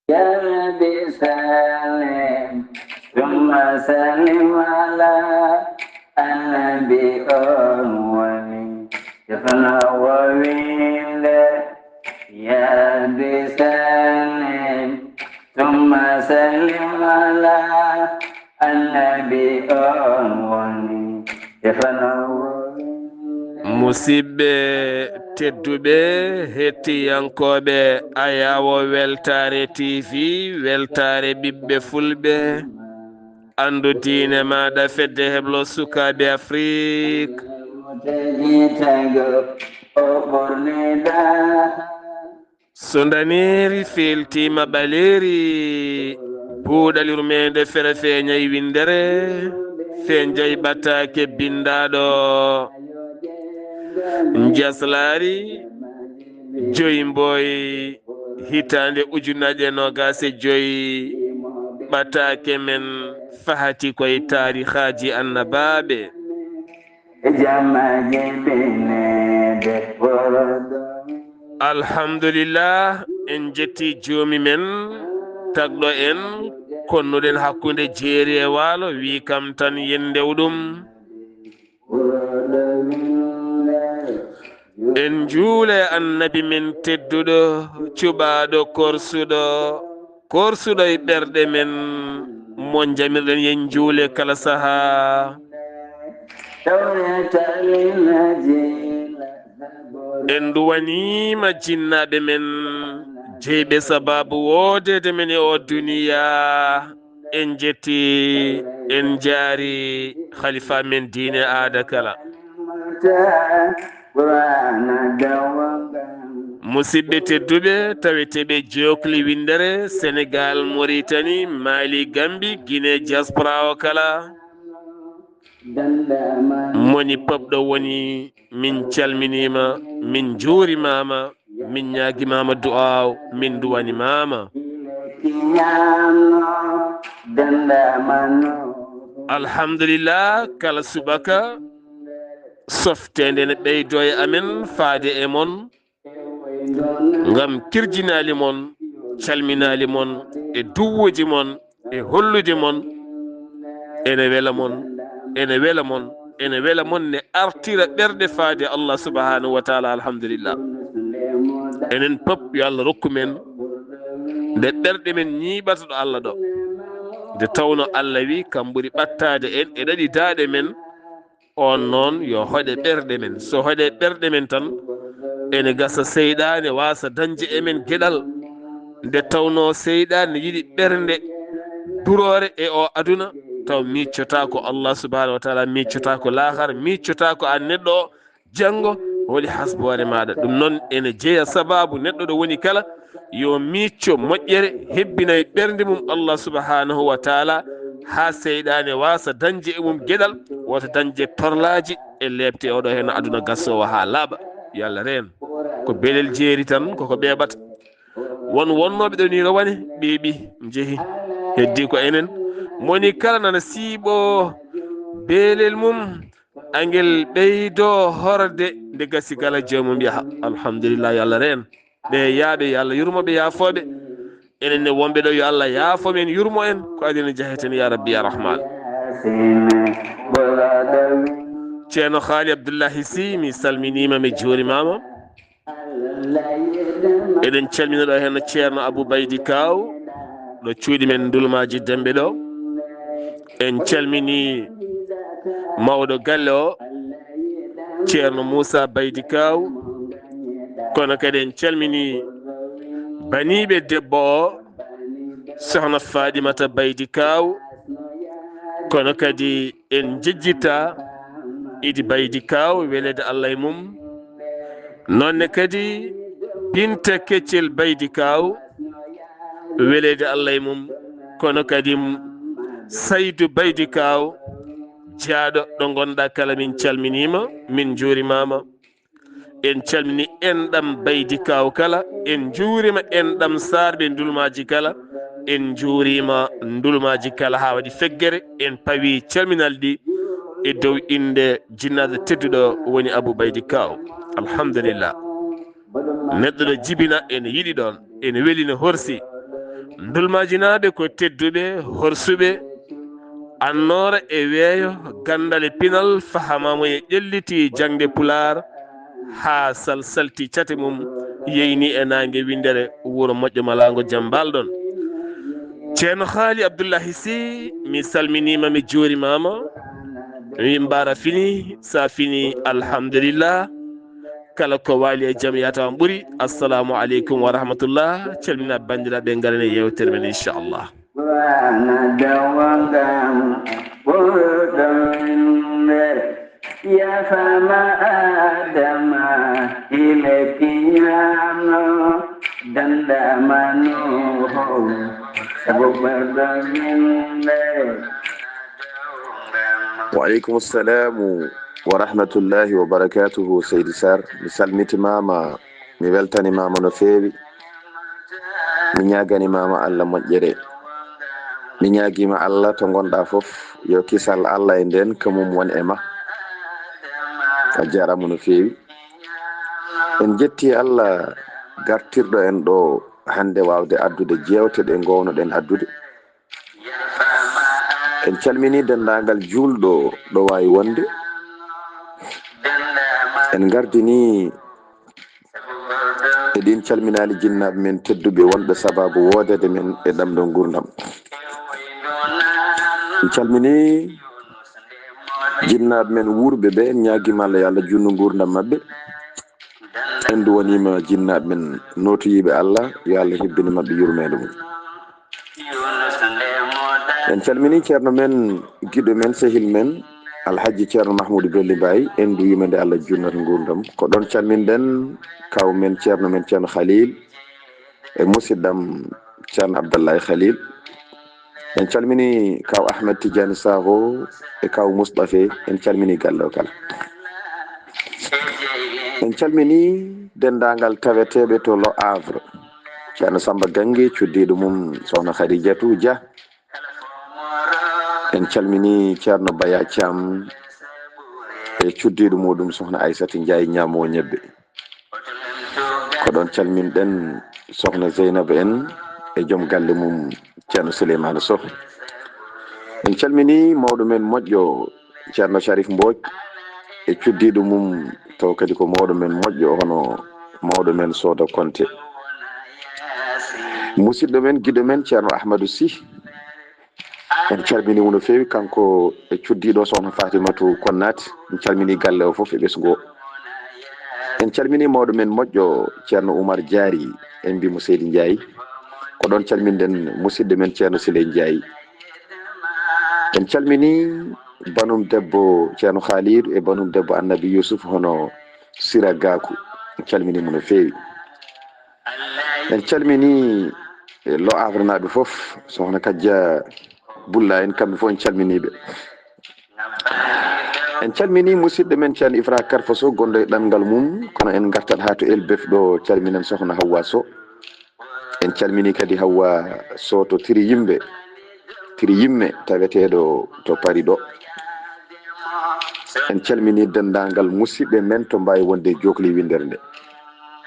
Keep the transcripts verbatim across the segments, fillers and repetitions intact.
يا رب سلم ثم سلم على النبي أول. Defana wowinde. يا رب سلم ثم سلم على النبي أول. Defana wowinde. Musidɓe tedduɓe, hettiyankooɓe Ayaawo Weltaare T V, weltaare ɓiɓɓe fulɓe, anndu diine maaɗa, fedde heblo sukaaɓe Afrik. So ndaneeri feeltiima ɓaleeri, buuɗal yurmeende fere feeñay winndere, feeñay ɓataake binndaaɗo. Njaslaari joy mboy hitaande ujunnaje noogaas e joy, ɓataake men fahati koye taarihaaji annabaaɓe. Alhamdulillah, en jetti joomi men, tagɗo en, konnuɗen hakkunde jeeri e waalo, wi kam tan yen ndew ɗum. En njuule annabi men tedduɗo, cuɓaaɗo, korsuɗo, korsuɗo e ɓerɗe men, mo njamirɗen yen njuule kala sahaa. En nduwaniima jinnaaɓe men, jeyɓe sabaabu woodeede men e oo duniyaa. En jetti, en njaari khalifa men diine aada kala. Musidɓe tedduɓe, taweteeɓe jokli winndere, Senegal, Mauritanie, Mali, Gambie, Guinée, diaspora o kala. Moni pop ɗo woni, min calminiima, min njuurimaama, min ñaagimaama du'aaw, min duwanimaama. Alhamdulillah, kala subaka softeende ne ɓeydo e amen faade e mon, ngam kirjinaali mon, calminaali mon, e duwwuji mon, e hollude mon, ene wela mon, ene wela mon, ene wela mon ne artira ɓerɗe faade Allah subhanahu wa taala. Alhamdulillah. Enen pop yo Allah rokku men nde ɓerɗe men ñiiɓata ɗo Allah ɗo. Nde tawno Allah wi kam ɓuri ɓattaade en e ɗaɗi daaɗe men, on noon yo hoɗe ɓerɗe men. So hoɗe ɓerɗe men tan, ene gasa seyɗaane waasa dañde e men geɗal. Nde tawnoo seyɗaane ne yiɗi ɓernde duroore e o aduna, taw miiccotaako Allah subhanahu wa taala, miiccotaako laahara, miiccotaako an neɗɗo o. Janngo, holi hasboore maaɗa? Ɗum noon ene jeya sabaabu neɗɗo ɗo woni kala, yo miicco moƴƴere hebbinay ɓernde mum Allah subhanahu wa taala, haa seyɗaane waasa dañde e mum geɗal, wota dañde torlaaji e leepte oɗo heen aduna gasoowo haa laaɓa. Yo Allah reen. Ko belel jeeri tan, koko ɓeeɓata. Won wonnooɓe ɗo nii rowane, ɓeeɓi, njehi. Heddii ko enen. Moni kala nana siiɓoo beelel mum, angel ɓeydoo horde nde gasi kala joomum yaha. Alhamdulillah, yo Allah reen. Ɓe yaaɓe, yo Allah yurmo ɓe, yaafoo ɓe. Enen ne wonɓe ɗo, yo Allah yaafo men, yurmo en. Ko adii en jaheten, ya Rabbi, ya Rahman. Ceerno Haali Abdullahi Sy, mi salminiima, mi juurimaama. Eɗen calmina ɗo heen Ceerno Abou Baydi Kaaw, ɗo cuuɗi men Ndulmaaji Demɓe ɗo. En calmini mawɗo galle o, Ceerno Moussa Baydi Kaaw. Kono kadi en calmini baniiɓe debbo o, Sohna Faaɗimata Baydi Kaaw. Kono kadi en njejjita Idi Baydi Kaaw, weleede Allah e mum. Noon ne kadi Binta Keccel Baydi Kaaw, weleede Allah e mum. Kono kadi Saydu Baydi Kaaw, jaaɗo ɗo ngonɗaa kala, min calminiima, min njuurimaama. En calmini enɗam Baydi Kaaw kala, en njuurima enɗam Saarɓe Ndulmaaji kala, en njuurima Ndulmaaji kala haa waɗi feggere, en pawi calminal ɗi e dow innde jinnaaɗo tedduɗo woni Abou Baydi Kaaw. Alhamdulillah. Neɗɗo ɗo jibina ene yiɗi ɗoon, ene weli, ne horsi. Ndulmaajinaaɓe ko tedduɓe, horsuɓe, annoora e weeyo, ganndal e pinal, fahamaamuya ƴelliti jaŋde Pulaar haa salsalti cate mum, yeyni e naange winndere wuro moƴƴo malaango jam mbalɗon. Ceerno Haali Abdullahi Si, mi salminiima, mi juurimaama. Mi mbaara fini, sa fini, alhamdulillah. Kala ko waali e jam yatawa ɓuri. Assalamu aleykum wa rahmatullah. Calmina banndiraaɓe, ngaren e yeewtere men, inchallah. Wana dawangam ɓurɗo winde yafama Adama ile kiñano dandama Nuhu sabu ɓurɗo winde. Wa aleykum assalamu wa rahmatullahi wa barakatuhu, Seydi Sarr. Mi salmitimaama, mi weltanimaama no feewi. Mi ñaaganii ma Allah moƴƴere. Mi ñaagiima Allah to ngonɗa fof, yo kisal Allah e nden kamum won e ma. A jaaraama no feewi. En jetti Allah gartirɗo en ɗo hannde waawde addude jeewte ɗe ngownoɗen addude. En calmini denndaangal juulɗo ɗo waawi wonde. En ngardini e ɗin calminaali jinnaaɓe men tedduɓe wonɓe sababu woodede men e ɗamɗo nguurndam. En calmini jinnaaɓe men wuurɓe ɓe, en ñaagiima Allah yo Allah juutnu nguurndam maɓɓe. En duwaniima jinnaaɓe men nootoyiiɓe Allah, yo Allah hebbin maɓɓe yurmeende mum. En calmini ceerno men, giɗo men, sehil men, Alhaji Ceerno Mahmuudu Belli Mbaay, en duwiima nde Allah juutnata nguurndam. Ko ɗon calminɗen kaw men, ceerno men, Ceerno Khalil, e musiɗɗam Ceerno Abdallahi Khalil. En calmini kaw Ahmed Tidiane Sakho e kaw Moustapha, en calmini galle o kala. En calmini denndaangal taweteeɓe to Le Havre. Ceerno Samba Gange, cuddiiɗo mum Sohna Khadijatou Dia. En calmini Ceerno Baya Thiam e cuddiiɗo muɗum Sohna Aissata Ndiaye ñaamo ñebbe. Ko ɗon calminɗen Sohna Zeynaba en e joom galle mum Ceerno Souleymane Soh. En calmini mawɗo men moƴƴo Ceerno Sharif Mbodj e cuddiiɗo mum, taw kadi ko mawɗo men moƴƴo hono mawɗo men Soda Konte. Musiɗɗo men, giɗo men Ceerno Ahmadou Sy. En calmini mo no feewi, kanko e cuddiiɗo Sohna Fatimatu Konnaate. En calmini galle o fof e ɓesngu o. En calmini mawɗo men moƴƴo Ceerno Oumar Diary, en mbi mo Seydi Ndiaye. Ko ɗon calminɗen musiɗɗo men Ceerno Siley Ndiaye. En calmini banum debbo Ceerno Khalidou e banum debbo Annabi Youssouf hono Sira Gakou. En calmini mo no feewi. En calmini, e, Le Havre naaɓe fof, Sohna Kajja Bulla en, kamɓe fof en calminiiɓe. En calmini musiɗɗo men Ceerno Ifra Karfa Sow, gonɗo e ɗanngal mum, kono en ngartat haa to Elbef ɗo, calminen Sohna Hawwa Sow. En calmini kadi Hawwa Sow to Tiri Yimɓe, Tiri Yimme, taweteeɗo to Paris ɗo. En calmini denndaangal musiɗɓe men to mbaawi wonde e jookli winndere nde.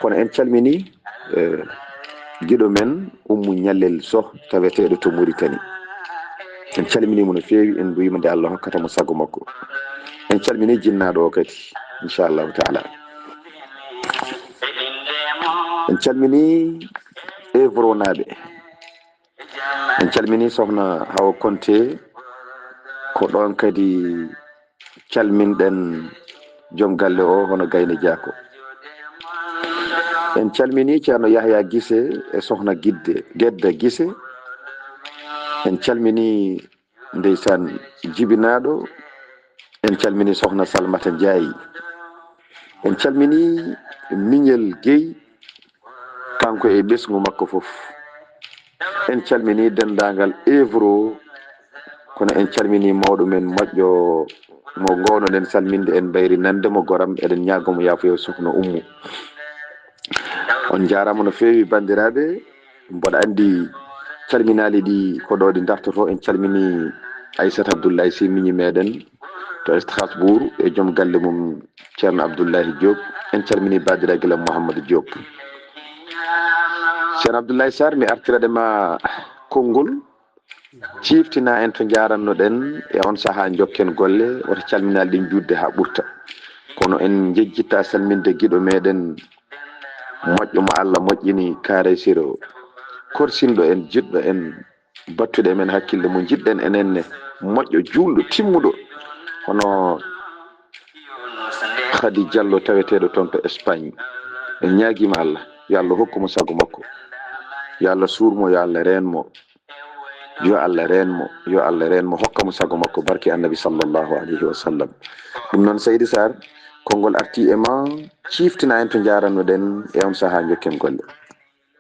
Kono en calmini, eh, giɗo men Ummu Ñallel Soh, taweteeɗo to Mauritanie. En calmini mo no feewi, en mbiyii mo nde Allah hokkata mo sago makko. En calmini jinnaaɗo o kadi, inchallahu taala. En calmini Évronaaɓe. En calmini Sohna Hawa Konte, ko ɗon kadi calminɗen joom galle o, hono Gayne Diako. En calmini Ceerno Yahya Gise e Sohna Gidde, Gedda Gise. En calmini ndeysaan jibinaaɗo. En calmini Sohna Salmata Ndiaye. En calmini Miñel Guèye, kanko e ɓesngu makko fof. En calmini denndaangal Évro, kono en calmini mawɗo men moƴƴo mo ngownoɗen salminde, en mbayri nande mo goram, eɗen ñaago mo yaafuya Sohna Ummu. On njaaraama no feewi banndiraaɓe, mboɗo anndi calminaali ɗi ko ɗo ɗi dartoto. En calmini Aissata Abdoulaye Sy, miñi meɗen to Strasbourg e joom galle mum Ceerno Abdoulahi Diop. En calmini baadira gila Mouhamadou Diop. Ceerno Abdoulaye Sarr, mi artirade ma konngol, ciftina en to njarannoɗen e on sahaa, njokken golle, wota calminaali ɗin juutde haa ɓurta. Kono en njejjitta salminde giɗo meɗen, moƴƴo mo Allah moƴƴini, Kaare Siro, korsinɗo en, jiɗɗo en, battude men hakkille mo njiɗɗen enen ne, moƴƴo, juulɗo, timmuɗo, hono Khady Diallo, taweteeɗo toon to Espagne. En ñaagiima Allah, yo Allah hokku mo sago makko, yo Allah suur mo, yo Allah reen mo, yo Allah reen mo, yo Allah reen mo, hokka mo sago makko, barke Annabi sallallahu alayhi wa sallam. Ɗum noon, Seydi Sarr, konngol arti e ma, ciftina en to njarannoɗen e on sahaa, njokken golle.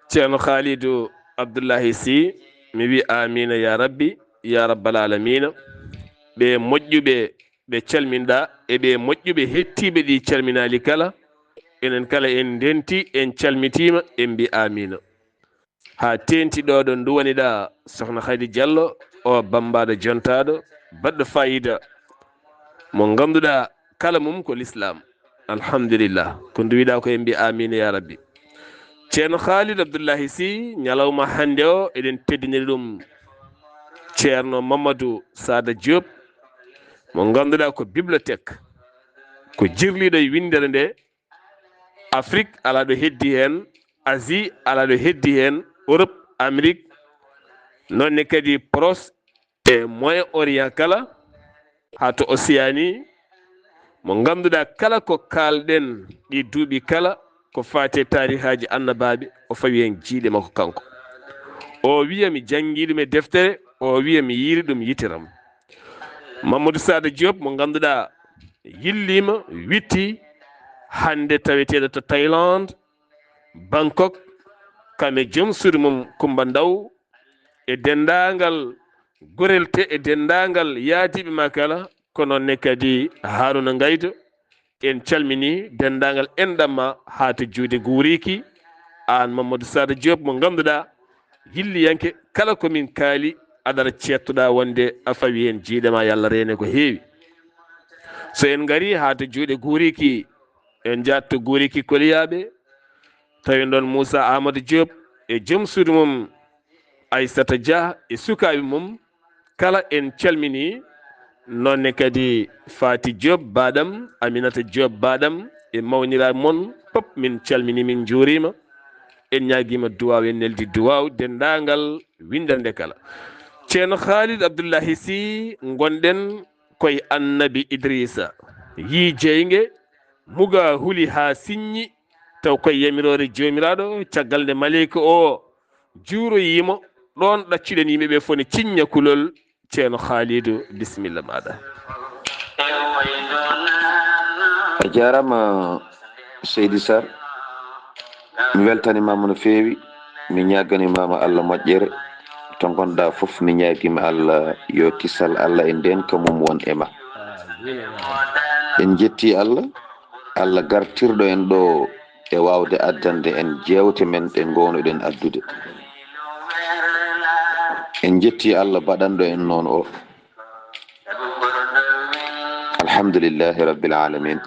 Ceerno Khalidou Abdoulahi Sy, mi wi amiina ya Rabbi, ya Rabbal Alamina. Ɓe moƴƴuɓe ɓe calminɗa e ɓe moƴƴuɓe hettiiɓe ɗi calminaali kala, enen kala en ndenti, en calmitiima, en mbi amiina. Haa teenti ɗo ɗo nduwaniɗa Sokhna Khady Diallo, o bambaɗo jontaaɗo, baɗɗo faayiida, mo ngannduɗa kala mum ko l'islam. Alhamdulillah. Ko nduwiɗa ko, en mbi amiina ya Rabbi. Ceerno Khalid Abdoulahi Sy, ñalawma hannde o eɗen teddiniri ɗum Ceerno Mamadou Sada Diop, mo ngannduɗa ko bibliothèque, ko jirliiɗo e winndere nde. Afrique alaa ɗo heddi heen, Asie alaa ɗo heddi heen, Europe, Amérique, noon ne kadi Proche e Moyen Orient kala, haa to Océanie, mo ngannduɗaa kala ko kaalɗen ɗi duuɓi kala, ko faati e taarihaaji annabaaɓe, o fawi heen jiiɗe makko kanko. O wiya mi janngi ɗum e deftere, o wiya mi yiiri ɗum yitiram. Mamadou Sada Diop mo ngannduɗaa yilliima, witti, hannde taweteeɗo to Thaïlande, Bangkok, kam e joom suudu mum Coumba Ndaw, e denndaangal Gorelte, e denndaangal yaadiiɓe ma kala, ko noon ne kadi Harouna Ngaydo, en calmini denndaangal enɗam ma haa to juuɗe Guuriki, aan Mamadou Sada Diop mo ngannduɗaa yilliyanke, kala ko min kaali aɗa ara ceettoɗaa wonde a fawi heen jiiɗe ma, yo Allah reene ko heewi. So en ngarii haa to juuɗe Guuriki, en njahat to Guuriki Koliyaaɓe, tawi ɗoon Moussa Amadou Diop e joom suudu mum Aissata Dia e sukaaɓe mum, kala en calmini, noon ne kadi Fati Diop baaɗam, Aminata Diop baaɗam, e mawniraaɓe mon pop, min calmini, min njuuriima. En ñaagiima duwaaw, en neldi duwaaw, denndaangal winndere nde kala. Ceerno Khalid Abdoulahi Sy, ngonɗen koye Annabi Idrissa. Yii jeynge, muga huli haa siññi, taw koye yamiroore Joomiraaɗo, caggal nde maleyka o juuroyii mo, ɗoon ɗaccuɗen yimɓe ɓe fof ne ciñña kulol. Ceerno Khalidou, bisimilla maaɗa. A jaaraama, Seydi Sarr. Mi weltanimaama no feewi. Mi ñaaganimaama Allah moƴƴere. To ngonɗaa fof, mi ñaagiima Allah yo kisal Allah e ndeenka mum won e ma. En njettii Allah, Allah gartirɗo en ɗo e waawde addande en jeewte men ɗe ngownoɗen addude. En njettii Allah baɗanɗo en noon o. Alhamdulillahi Rabbil Alamin.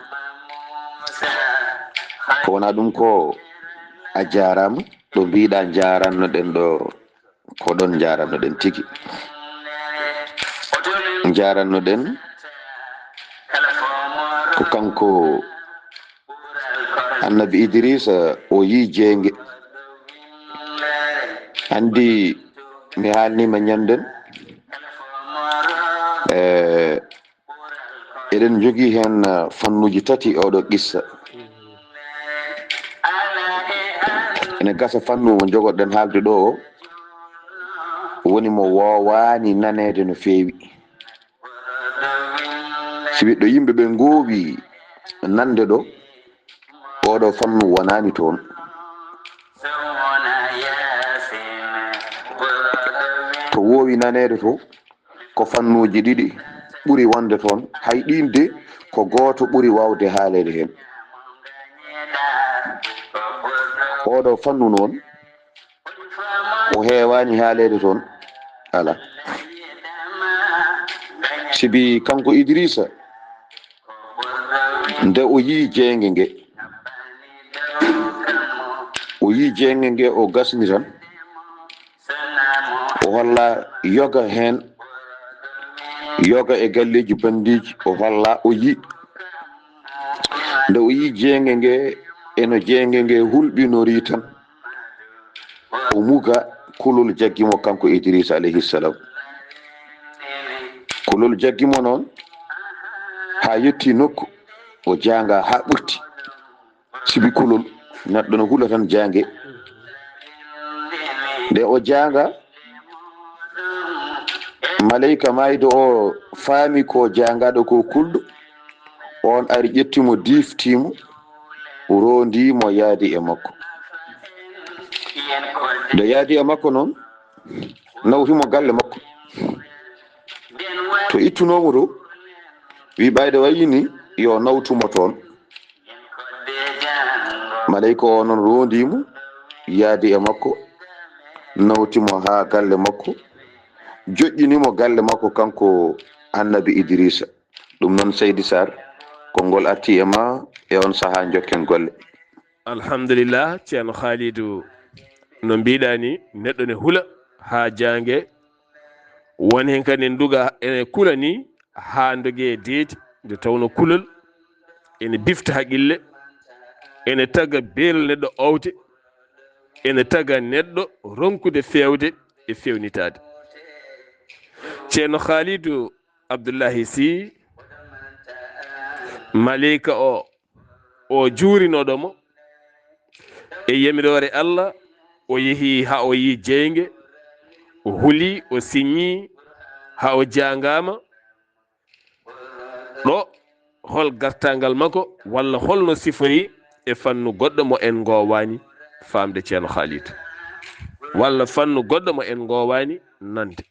Ko wonaa ɗum ko a jaaraama, ɗo mbiiɗaa njaarannoɗen ɗo, ko ɗoon njaarannoɗen tigi. Njaarannoɗen ko kanko Annabi Idrisa, o yii jeynge. Anndi mi haalniima ñannden, eh, eɗen njogii heen, eh, fannuuji tati e oɗo qissa. Ene gasa fannu mo njogorɗen haalde ɗo o, woni mo woowaani naneede no feewi. Si ɓiɗɗo yimɓe ɓe ngoowi nande ɗo, oɗo fannu wonaani toon. To woowi naneede to, ko fannuuji ɗiɗi ɓuri wonde toon, hay ɗiin de ko gooto ɓuri waawde haaleede heen. Oɗo fannu noon, o heewaani haaleede toon, alaa. Sibi kanko Idrisa, nde o yii jeynge nge, o O yii jeynge nge, o gasni tan. O holla yoga heen, yoga e galleeji banndiiji, o holla, o yii. Nde o yii jeynge nge, e no jeynge nge hulɓinorii tan, o muga, kulol jaggi mo kanko Idriisa alayhi salam. Kulol jaggi mo noon haa yettii nokku, o jaanga haa ɓurti. Sibi kulol, neɗɗo no hula tan jaange. Nde o jaanga, maleyka maayɗo o faami ko jaangaaɗo ko kulɗo, oon ari ƴetti mo, diifti mo, roondi mo, yaadi e makko. Nde yaadi e makko noon, nawti mo galle makko. To ittunoo mo to, wi ɓayde wayi ni yo nawtu mo toon. Maleyka o noon roondi mo, yaadi e makko, nawti mo haa galle makko, joƴƴini mo galle makko kanko Annabi Idriisa. Ɗum noon, Seydi Sarr, konngol arti e ma e on sahaa, njokken golle. Alhamdulillah, Ceerno Khalidou, no mbiɗa ni, neɗɗo ne hula haa jaange, won heen kadi ne nduga ene kula ni haa ndogee deedi, nde tawno kulol ene bifta haqille, ene taga beelol neɗɗo owde, ene taga neɗɗo ronkude feewde e feewnitaade. Ceerno Khalidou Abdullahi Sy, maleyka o, o juurinoɗo mo e yamiroore Allah, o yehi haa o yii jeynge, o huli, o siññi haa o jaangaama. Ɗo hol gartaangal makko, walla holno sifori e fannu goɗɗo mo en ngowaani faamde, Ceerno Khalidou, walla fannu goɗɗo mo en ngowaani nande?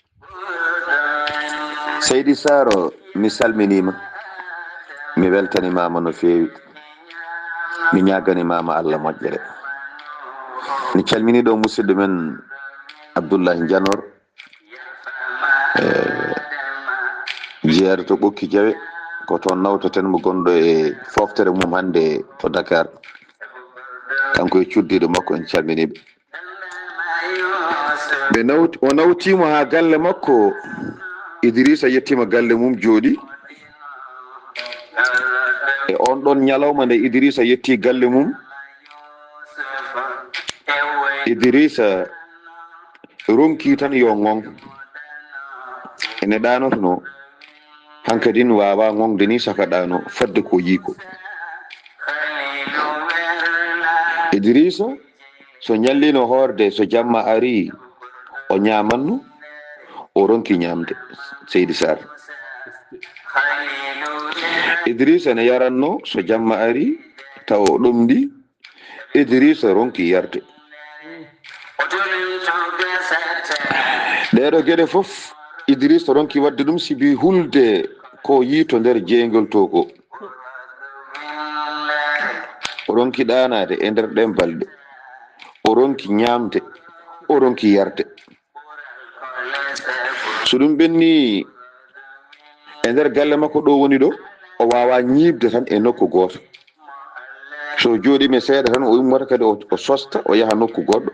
Seydi Saaro, mi salminiima, mi weltanimaama no feewi, mi ñaaganimaama Allah moƴƴere. Mi calmini ɗo musidɗo men Abdullahi Njanor, e jeere to Ɓokki Jawe, ko toon nawtoten mo, gonɗo e fooftere mum hannde to Dakar, kanko e cuddiiɗo makko, en calminiiɓe. Ɓe nawti, o nawtiimo haa galle makko. Idrisa yettiima galle mum, jooɗi. E oon ɗoon ñalawma, nde Idrisa yetti galle mum, Idrisa ronki tan yo ŋoŋ. Ene ɗaanotonoo, hankadin waawaa ŋoŋde ni, saka ɗaanoo, fodde ko yii ko. Idrisa, so ñalliino hoorde, so jamma arii, o ñaamanno, o ronki ñaamde, Seydi Saar. Idrisa ne yaranno, so jamma arii, tawa o ɗomɗi, Idrisa ronki yarde. Ɗeeɗo geɗe fof, Idrisa ronki waɗde ɗum sibi hulde ko yii to nder jeygol to ko. O ronki ɗaanaade e nder ɗeen balɗe. O ronki ñaamde, o ronki yarde. So ɗum ɓenni e nder galle makko ɗo woni ɗo, o waawaa ñiiɓde tan e nokku gooto. So jooɗiima seeɗa tan, o immata kadi, o, o sosta, o yaha nokku goɗɗo.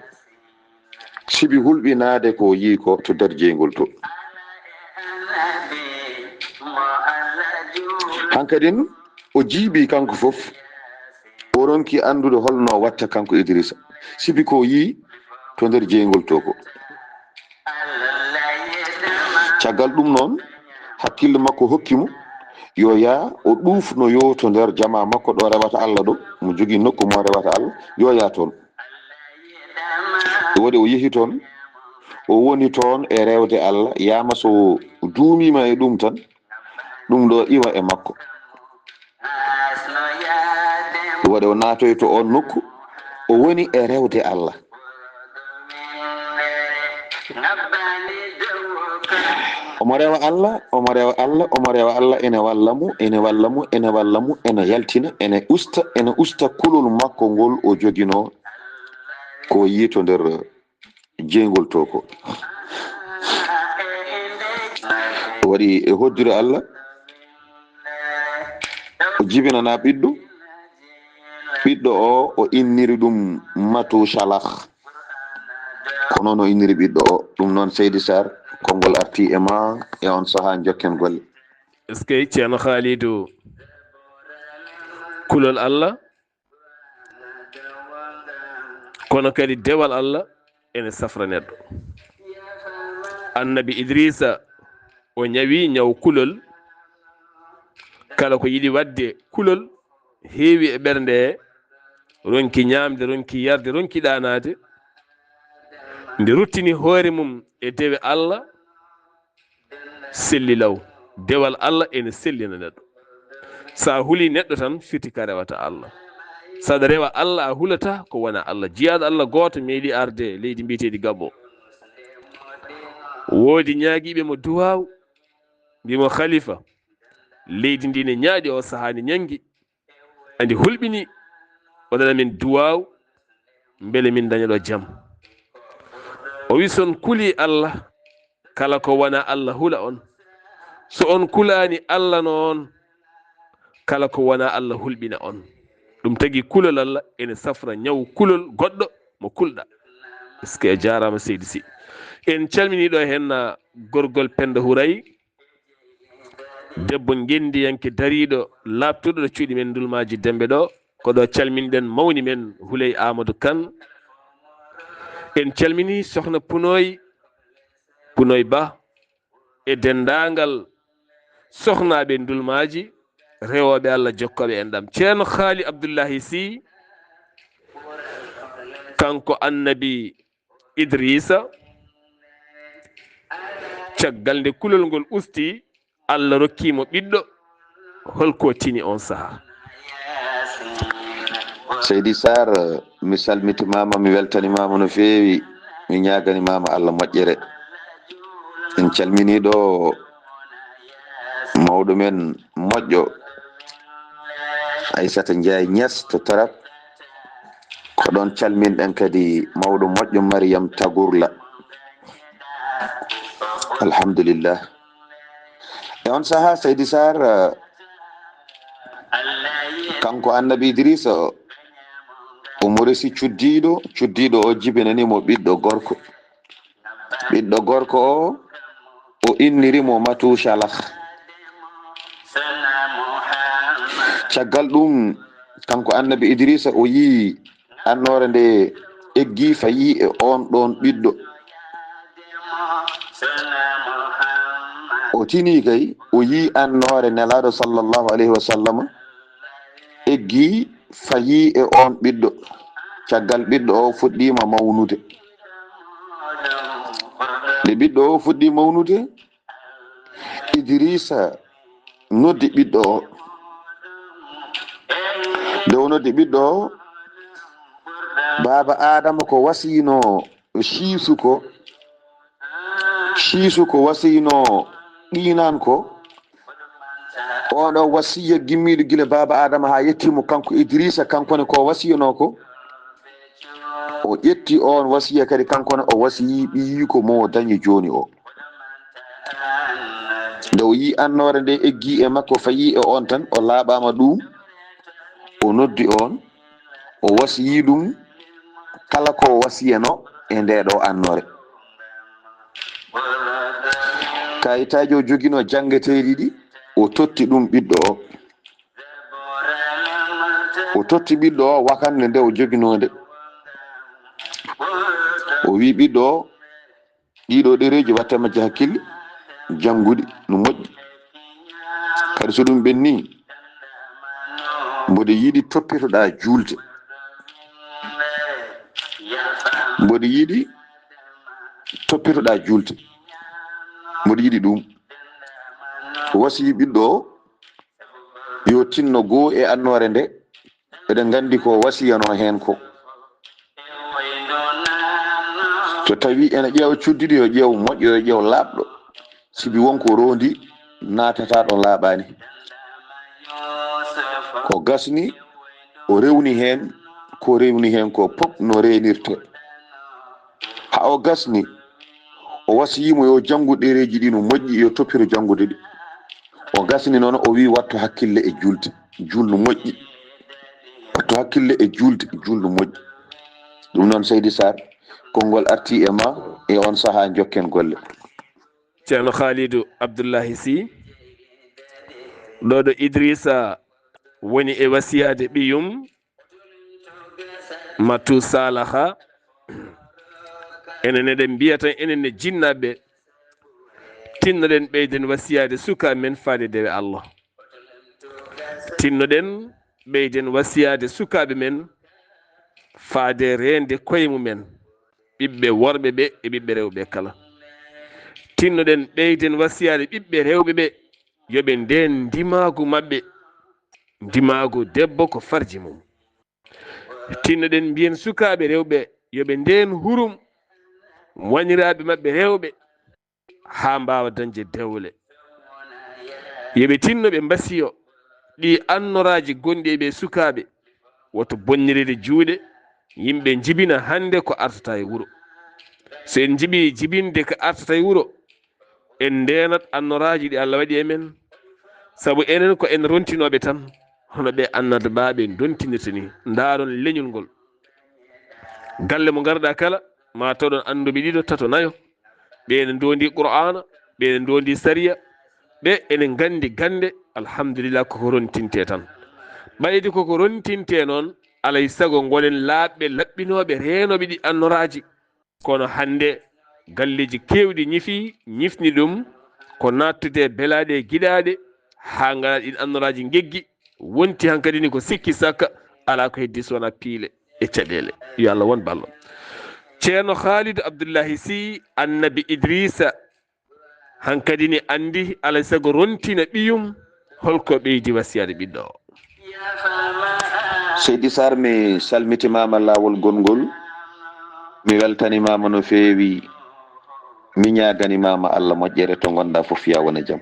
Sibi hulɓinaade ko yii ko to nder jeygol to. Hankadin, o jiiɓi kanko fof. O ronki anndude holno watta kanko Idrisa, sibi ko yii to nder jeygol to ko. Caggal ɗum noon, hakkille makko hokki mo yo yaa o ɗuufnoyo to nder jamaa makko ɗo rewata Allah ɗo, mo jogii nokku mo rewata Allah, yo yaa toon. Ɗum waɗi o yehi toon, o woni toon e rewde Allah, yaama so duumiima e ɗum tan, ɗum ɗo iwa e makko. Ɗum waɗi o naatoyto oon nokku, o woni e rewde Allah. Omo rewa Allah, omo rewa Allah, omo rewa Allah, ene walla mo, ene walla mo, ene walla mo, ene yaltina, ene usta, ene usta kulol makko ngol o joginoo ko yii to nder jeygol to ko. O waɗi e hoddiro Allah, o jibinana ɓiɗɗo, Ɓiɗɗo o, o inniri ɗum Matusalah. Ko noon o inniri ɓiɗɗo o. Ɗum noon, Seydi Sarr, konngol arti e ma e on sahaa, njokken golle. Est-ce que Ceerno Khalidou, kulol Allah, kono kadi dewal Allah ene safra neɗɗo. Annabi Idrisa, o ñawi ñaw kulol. Kala ko yiɗi waɗde kulol, heewi e ɓernde he, ronki ñaamde, ronki yarde, ronki ɗaanaade. Nde ruttini hoore mum e dewe Allah, selli law. Dewal Allah ene sellina neɗɗo. So a huli neɗɗo tan, firti ka rewata Allah. So aɗa rewa Allah, a hulata ko wona Allah. Jiyaaɗo Allah gooto meeɗi arde leydi mbiyeteedi Gabon. Woodi ñaagiiɓe mo duwaaw, mbi mo, "Khalifa, leydi ndi ne ñaaɗi o sahaa, ne ñanngi. Andi hulɓini, waɗana min duwaaw, mbele min daña ɗo jam." O wi, "So on kuli Allah, kala ko wona Allah hula on. So on kulaani Allah noon, kala ko wona Allah hulɓina on." Ɗum tagi kulol Allah ene safra ñaw kulol goɗɗo mo kulɗa. Est-ce que a jaaraama, Seydi Sy? En calminii ɗo heen, ah, gorgol Penda Huray, debbo ngenndiyanke dariiɗo, laaɓtuɗo ɗo cuuɗi men Ndulmaaji Dembe ɗo. Ko ɗo calminɗen mawni men Huley Amadou Kane. En calminii Sohna Punoy, Punoy Ba, e denndaangal sohnaaɓe Ndulmaaji, rewooɓe Allah jokkooɓe enɗam. Ceerno Haali Abdullahi Sy, kanko Annabi Idrisa, caggal nde kulol ngol usti, Allah rokki mo ɓiɗɗo. Holko tini on saha? Seydi Sarr, mi salmitimaama, mi weltanimaama no feewi, mi ñaaganimaama Allah moƴƴere. En calminii ɗo mawɗo men moƴƴo, Aissata Ndiaye Niass to Tarab. Ko ɗon calminɗen kadi mawɗo moƴƴo Mariam Tagurla. Alhamdulillah. E on saha, Seydi Sarr, eh, kanko Annabi Idrisa o, omo resi cuddiiɗo, cuddiiɗo o jibinani mo ɓiɗɗo gorko. Ɓiɗɗo gorko o, o inniri mo Matusalah. Caggal ɗum, kanko Annabi Idrisa, o yii annoore nde eggi fayi e on ɗon ɓiɗɗo. O tini kay, o yii annoore Nelaaɗo sallallahu alayhi wa sallam eggi fayi e on ɓiɗɗo. Caggal ɓiɗɗo o fuɗɗiima mawnude. Nde ɓiɗɗo o fuɗɗi mawnude, Idrisa noddi ɓiɗɗo o. Nde o noddi ɓiɗɗo o, baaba Adama ko wasiyino siisu ko, siisu ko wasiyino ɗiinan ko, oɗo wasiya gimmiiɗo gila baaba Adama haa yetti mo kanko Idrisa, kanko ne ko wasiyano ko. O ƴetti on wasiya kadi, kanko ne o wasiyi ɓiyiiko mo o dañi jooni o. Nde o yii annoore nde eggi e makko, fayi e on tan, o laaɓaama ɗum, o noddi on, o wasiyi ɗum kala ko wasiyano e nde ɗo annoore. Kayitaaji o jogino janngeteeɗi ɗi, o totti ɗum ɓiɗɗo o. O totti ɓiɗɗo o wakannde nde o joginoo nde. O wi ɓiɗɗo o, ɗiɗo ɗereeji watte majje hakkille, jannguɗi no moƴƴi. Kadi so ɗum ɓenni, mboɗo yiɗi toppitoɗa juulde. Mboɗo yiɗi toppitoɗa juulde. Mboɗo yiɗi ɗum. Wasiyi ɓiɗɗo o, yo tinno goo e annoore nde, eɗen nganndi ko wasiyano heen ko. So tawi ene ƴeewa cuddiɗo, yo ƴeew moƴƴo, yo ƴeew laaɓɗo. Sibi won ko roondi naatata ɗo laaɓaani. Ko gasni, o rewni heen, ko rewni heen ko pop no reenirte. Haa o gasni, o wasiyii mo yo janngu ɗereeji ɗi no moƴƴi, yo toppito janngude ɗi. O gasni noon, o wii wattu hakkille e juulde, juul no moƴƴi. To hakkille e juulde, juulde moƴƴi. Ɗum noon, Seydi Sarr, konngol arti e ma e on sahaa, njokken golle. Ceerno Khalidou Abdoulahi Sy, ɗo ɗo Idrissa woni e wasiyaade ɓiyum, Matu Salaha, enen eɗen mbiya tan, enen ne jinnaaɓe, tinnoɗen ɓeyden wasiyaade sukaaɓe men faade dewe Allah. Tinnoɗen ɓeyden wasiyaade sukaaɓe men faade reende koye mumen, ɓiɓɓe worɓe ɓe e ɓiɓɓe rewɓe kala. Tinnoɗen ɓeyden wasiyaade ɓiɓɓe rewɓe ɓe, yo ɓe ndeen ndimaagu maɓɓe, ndimaagu debbo ko farji mum. Tinnoɗen mbiyen sukaaɓe rewɓe, yo ɓe ndeen hurum wanyiraaɓe maɓɓe rewɓe, haa mbaawa dañde dewle. Yo ɓe tinno ɓe mbasiyo ɗi annoraaji gonɗi e ɓee sukaaɓe. Woto bonnirede juuɗe, yimɓe njibina hannde ko artata e wuro. So en njiɓii jibinde ko artata e wuro, en ndeenat annoraaji ɗi Allah waɗi e men. Sabu enen ko en rontinooɓe tan, hono ɓe annabaaɓe ndontinirta ni. Ndaaron leñol ngol. Galle mo ngarɗaa kala, ma tawɗon annduɓe ɗiɗo, tato, nayo. Ɓe ene ndoondi Qur'aana, ɓe ene ndoondi sariya, ɓe ene nganndi gannde, alhamdulillah, koko rontinte tan. Ɓayde koko rontinte noon, alay sago ngonen laaɓɓe, laɓɓinooɓe, reenooɓe ɗi annoraaji. Kono hannde, galleeji keewɗi ñifi, ñifni ɗum, ko naattude e belaaɗe e giɗaaɗe, haa ngara ɗiin annoraaji ngeggi, wonti hankadi ni ko sikki sakka, alaa ko heddi so wonaa piile e caɗeele. Yo Allah won ballo. Ceerno Khalidou Abdoulahi Sy, Annabi Idrissa, hankadi ni anndi, alay sago rontina ɓiyum, holko ɓeydi wasiyaade ɓiɗɗo o. Seydi Sarr, mi salmitimaama laawol gonngol, mi weltanimaama no feewi, mi ñaaganimaama Allah moƴƴere to ngonɗaa fof, yaa wona jam.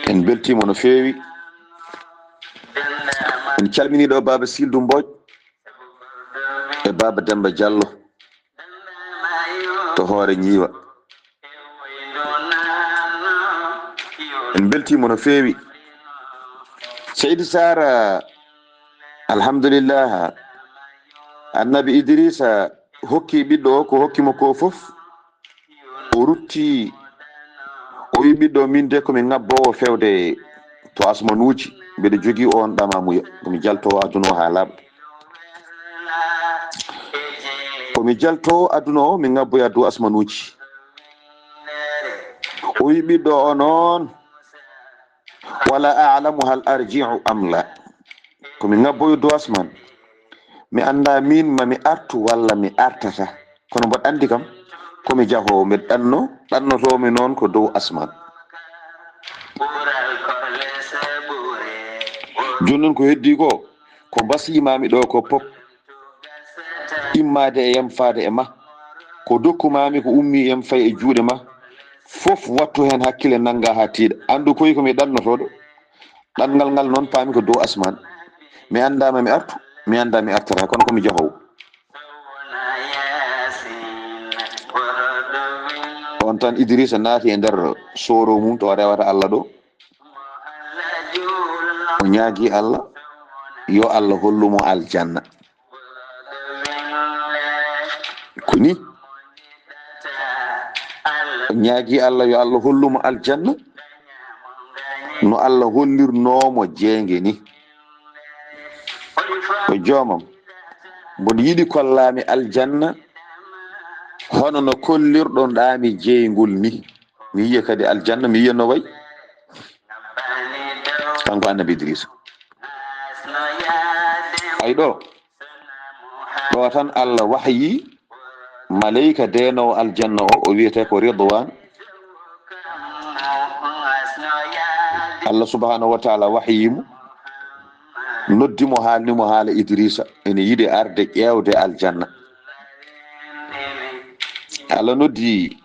En mbeltiima no feewi. En calminii ɗo Baaba Sildu Mbooj e Baaba Demba Diallo to Hoore Ñiiwa. En mbeltiima no feewi. Seydi Sarr, alhamdulillah, Annabi Idrissa hokki ɓiɗɗo o ko hokki mo ko fof. O rutti, o wi ɓiɗɗo, min de ko mi ŋabboowo fewde to asmanuuji, mbeɗa jogii oon ɗamamuya, ko mi jaltoowo aduna o haa laaɓa. Ko mi jaltoowo aduna o, mi ŋabboya dow asmanuuji. O wi ɓiɗɗo o noon, wala a'lamu hal arji'u am la. Ko mi ŋabboyo dow asman. Mi anndaa miin ma mi artu walla mi artata. Kono mboɗo anndi kam, ko mi jahoowo, mbeɗa ɗanno, ɗannotoomi noon ko dow asman. Jooni noon ko heddii ko, ko mbasiimaami ɗo ko pop, immaade e yam faade e ma. Ko dokkumaami ko ummii e yam fayi e juuɗe ma. Fof wattu heen hakkille, nannga haa tiiɗa. Anndu koy ko mi ɗannotooɗo. Ɗanngal ngal noon paami ko dow asman. Mi anndaa ma mi artu, mi anndaa mi artata, kono ko mi jahoowo. On tan Idrissa naati e nder sooro mum to rewata Allah ɗo. O ñaagi Allah, yo Allah hollu mo aljanna. Ko ni. O ñaagi Allah, yo Allah hollu mo aljanna. No Allah hollirnoo mo jeynge ni. O joomam, mboɗo yiɗi kollaami aljanna, hono no kollirɗon ɗaami jeyngol ni. Mi yiya kadi aljanna, mi yiya no wayi. Kanko Annabi Idrissa. Ay ɗo, ɗo tan Allah wahyi maleyka deenoowo aljanna o, o wiyetee ko Ridwan. Allah subhanahu wa ta'ala wahyi mo, noddi mo, haalni mo haala Idrissa, ene yiɗi arde ƴeewde aljanna. Allah noddi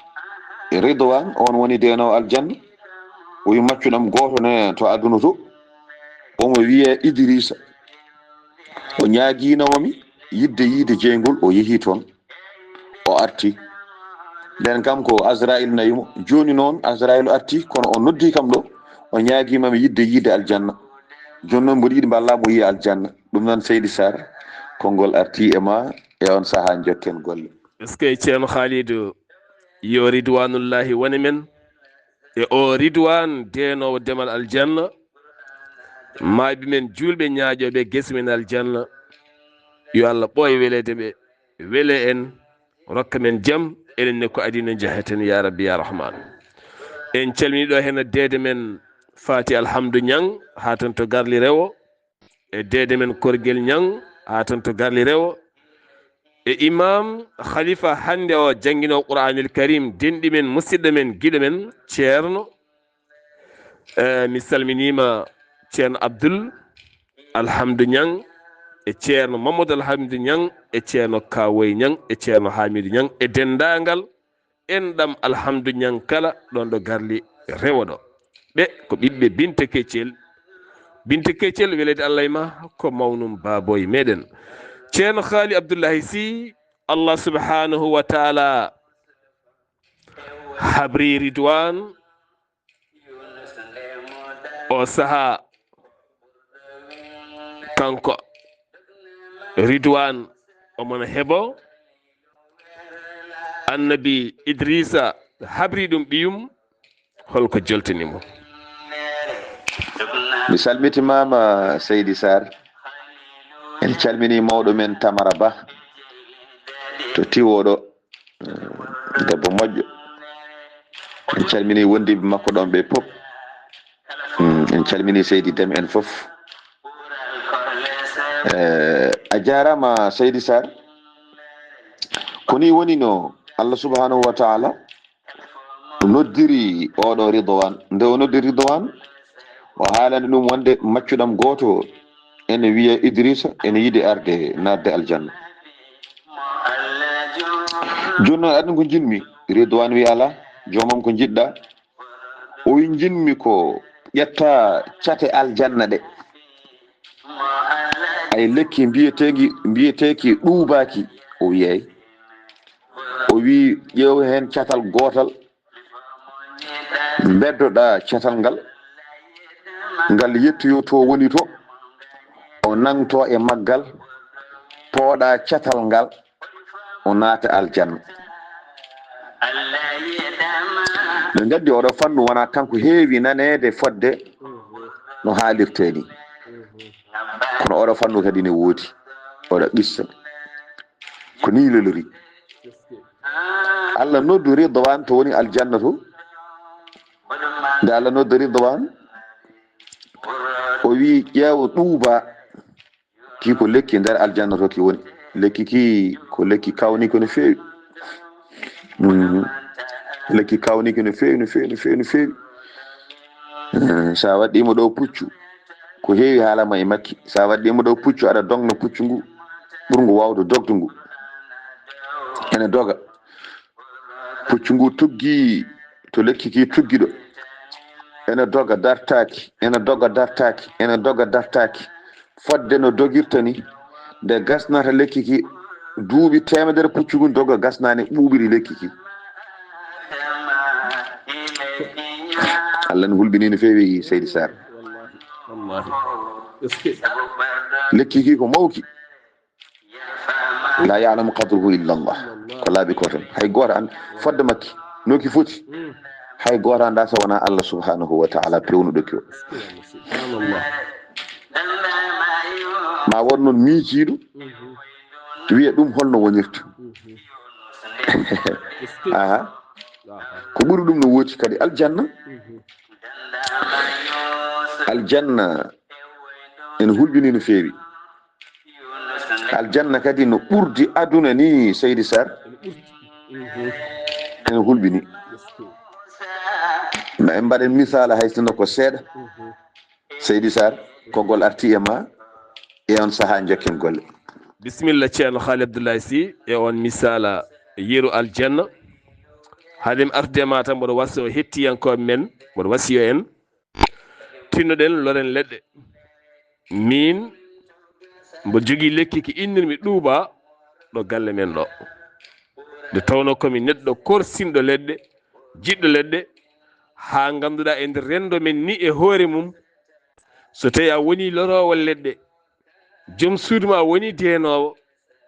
Ridwan, on woni deenoowo aljanna. O wi, maccuɗam gooto ne to aduna to, omo wiyee Idrissa. O ñaagiino mo mi yiɗde yiide jeyngol, o yehi toon. O arti. Nden kam ko Azrail nawi mo. Jooni noon Azrail arti, kono o noddi kam ɗo, o ñaagiima mi yiɗde yiide aljanna. Jooni noon mboɗo yiɗi mballa mo yiya aljanna. Ɗum noon seydi Sarr, konngol arti e ma e on sahaa jokken golle. Est-ce que Ceerno Khalidou, yo ridwanullahi wone men e o ridwan deenoowo demal aljanna, maaɓi men juulɓe ñaaƴooɓe gese men aljanna, yo Allah ɓooy weleede ɓe, wele en, rokka men jam, enen ne ko adii no njaheten, ya Rabbi, ya Rahman. En calmini ɗo heen deede men Fati Alhamdu Ñang, haa toon to Garli Rewo, e deede men Korgel Ñang, haa toon to Garli Rewo, e imam khalifa hannde o jannginoowo Qur'anil Karim, denɗi men, musidɗo men, giɗo men, Ceerno. Eh, mi salminiima Ceerno Abdul Alhamdu Ñang, e Ceerno Mamadou Alhamdu Ñang, e Ceerno Kawoy Ñang, e Ceerno Hamidu Ñang, e denndaangal enɗam Alhamdu Ñang kala ɗoon ɗo Garli Rewo ɗo. Ɓe ko ɓiɓɓe Binte Keccel. Binte Keccel, weleede Allah e ma, ko mawnum baaboy meɗen. Ceerno Khaali Abdullahi Sy, Allah subhanahu wa taala habri Ridwan, o sahaa, kanko Ridwan, omo na heɓo. Annabi Idrisa habri ɗum ɓiyum, holko joltini mo? Mi salmitimaama, Seydi Sarr. En calmini mawɗo men Tamara Ba to Tiwo ɗo. Mm, debbo moƴƴo. En calmini wondiɓe makko ɗon ɓe pop. Mm, en calmini Seydi Dem en fof. Eh, a jaaraama, Seydi Sarr. Ko ni woni no Allah subhanahu wa taala noddiri oɗo Ridwan. Nde o noddi Ridwan, o haalani ɗum wonde maccuɗam gooto ene wiya Idrisa, ene yiɗi arde naatde aljanna. Jooni noon, aɗa ko njiɗmi? Ridwan wi, "Alaa, joomam, ko njiɗɗa?" O wi, "Njiɗmi ko ƴetta cate aljanna ɗe." Ay lekki mbiyeteeki, mbiyeteeki ɗuubaaki. O wi, "Eey." O wi, "Ƴeew heen catal gootal, mbeddoɗaa catal ngal, ngal yettoyoo to woni to, o nangto e maggal, pooɗa catal ngal, o naata aljanna." Ɓe ngaddi oɗo fannu wona kanko heewi naneede fodde no haalirtee ni. Kono oɗo fannu kadi ne woodi, oɗo qissa. Ko ni lelori. Allah noddu Ridwan to woni aljanna to. Nde Allah noddu Ridwan, o wi, "Ƴeew ɗuuba." Ki ko lekki nder aljanna to ki woni. Lekki ki ko lekki kawniki no feewi. Mhm. Lekki kawniki no feewi, no feewi, no feewi, no feewi. Eh, sa waɗɗiima ɗo puccu, ko heewi haalama e makki. Sa waɗɗiima ɗo puccu, aɗa dogna puccu ngu, ɓurngu waawde dogde ngu. Ene doga. Puccu ngu tuggi to lekki ki tuggi ɗo. Ene doga dartaaki, ene doga dartaaki, ene doga dartaaki. Fodde no dogirta ni, nde gasnata lekki ki, duuɓi teemedere puccu ngu doga gasnaani ɓuuɓiri lekki ki. Allah no hulɓini no feewi, Seydi Sarr. Wallahi, wallahi. Est-ce que lekki ki ko mawki. La ya'lamu qadruhu illa Allah. Ko laabi ko tan. Hay gooto an fodde makki no ki foti. Hay gooto anndaa so wonaa Allah subhanahu wa ta'ala pewnuɗo ki o. Subhanallah. Ma won noon miijiiɗo wiya ɗum holno wonirta. Aha. Ko ɓuri ɗum no woodi kadi aljanna. Aljanna ene hulɓini no feewi. Aljanna kadi no ɓurdi aduna ni, Seydi Sarr. Ene hulɓini. Ma en mbaɗen misaala hay sinno ko seeɗa. Seydi Sarr, konngol arti e ma e on sahaa jokken golle. Bisimilla, Ceerno Khaali Abdullahi Sy, e on misaala yeru aljanna. Haade mi artude ma tan, mboɗo wasiyo hettiyankooɓe men, mboɗo wasiyo en. Tinnoɗen, loren leɗɗe. Min, mboɗo jogii lekki ki innirmi ɗuuba ɗo galle men ɗo. Nde tawnoo ko mi neɗɗo korsinɗo leɗɗe, jiɗɗo leɗɗe, haa ngannduɗaa e nder renndo men ni e hoore mum, So tawii a wonii loroowo leɗɗe, joom suudu maa wonii deenoowo,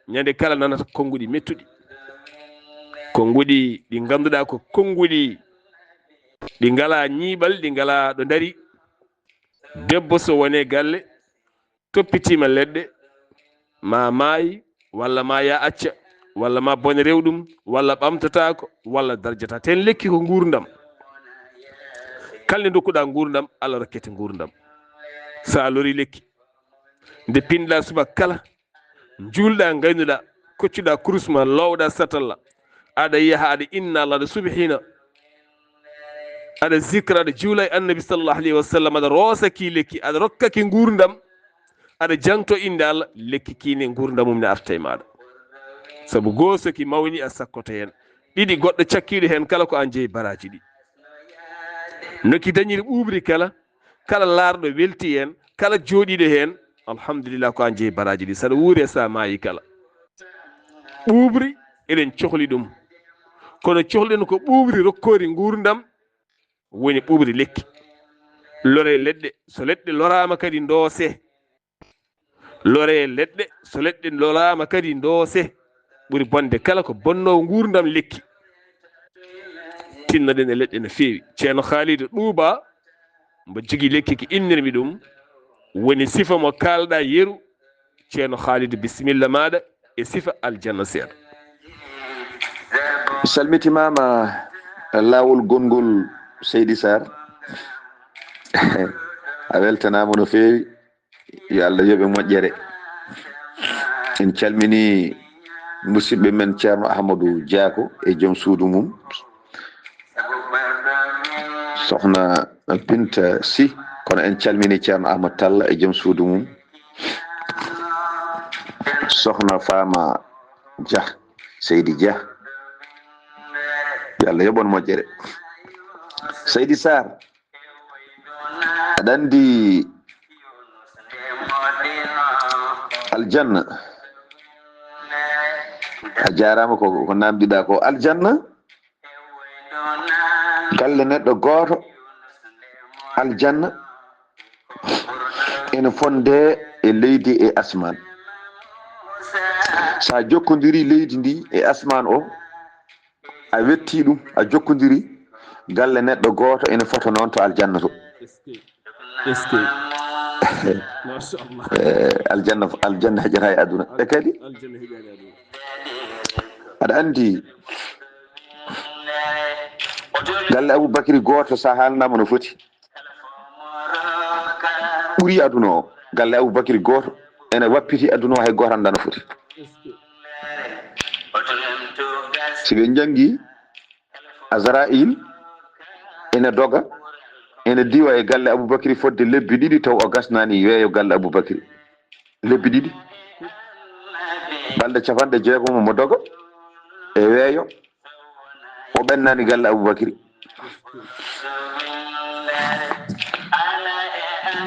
ñande kala nanata konnguɗi mettuɗi. Konnguɗi ɗi ngannduɗaa ko konnguɗi ɗi ngalaa ñiiɓal, ɗi ngalaa ɗo ndarii. Debbo so wonii galle, toppitiima leɗɗe, ma maayi, walla ma ya acca, walla ma bone rew ɗum, walla ɓamtataako, walla darjata. Ten lekki ko nguurndam. Kala nde ndokkuɗaa nguurndam, Allah rokkete nguurndam. So a lorii lekki, nde pinɗaa subaka kala, njuulɗaa, ngaynuɗaa, koccuɗaa kurus ma, loowɗaa satalla, aɗa yaha, aɗa inna Allah, aɗa subhina, aɗa zikra, aɗa juula e Annabi sallallahu alayhi wa sallam, aɗa roosa ki lekki, aɗa rokka ki nguurndam, aɗa jangto innde Allah, lekki ki ne nguurndam mum ne arta e maaɗa. Sabu gooto so ki mawni, a sakkoto heen. Ɗiɗi, goɗɗo cakkiiɗo heen kala, ko aan jeyi baraaji ɗi. No ki dañiri ɓuuɓri kala, kala laarɗo welti heen, kala jooɗiiɗo heen, alhamdulillah, ko aan jeyi baraaji ɗi. Saɗa wuuri e so a maayi kala. Ɓuuɓri, eɗen cohli ɗum. Kono cohluɗen ko ɓuuɓri rokkoori nguurndam, woni ɓuuɓri lekki. Loree leɗɗe, so leɗɗe loraama kadi ndoose. Loree leɗɗe, so leɗɗe loraama kadi ndoose. Ɓuri bonde kala ko bonnoowo nguurndam lekki. Tinnoɗen e leɗɗe no feewi. Ceerno Haalidu Ɗuuba, mbo jogii lekki ki innirmi ɗum, woni sifa mo kaalɗaa yeru. Ceerno Haalidu, bisimilla maaɗa e sifa aljanna seeɗa. Mi salmitimaama laawol gonngol Seydi Sarr. A weltanaama no feewi. Yo Allah yoɓe moƴƴere. En calmini musidɓe men Ceerno Ahmadou Diako e joom suudu mum, Sohna Binta Sy, kono en calmini Ceerno Ahmad Talla e joom suudu mum, Sohna Fama Dia, Seydi Dia. Yo Allah yoɓ on moƴƴere. Seydi Sarr, aɗa anndi aljanna, a jaaraama ko, ko naamndiɗaa ko. Aljanna, galle neɗɗo gooto, aljanna ene fondee e leydi e asmaan. So a jokkondirii leydi ndi e asmaan o, a wettii ɗum, a jokkondirii, galle neɗɗo gooto ene fota noon to aljanna to. Eskey. Eskey. Machallah. Eh, aljanna, aljanna heƴata e aduna. E kadi? Aljanna heƴata e aduna. Aɗa anndi, galle Abubakri gooto, so a haalnaama no foti, ɓuri aduna o. Galle Abubakri gooto ene wappiti aduna o, hay gooto anndaa no foti. Si ɓe njanngi, Azrail ene doga, ene diwa e galle Abubakri fodde lebbi ɗiɗi, taw o gasnaani weeyo galle Abubakri. Lebbi ɗiɗi. Balɗe capanɗe jeegom omo doga e weeyo, o ɓennaani galle Abubakri.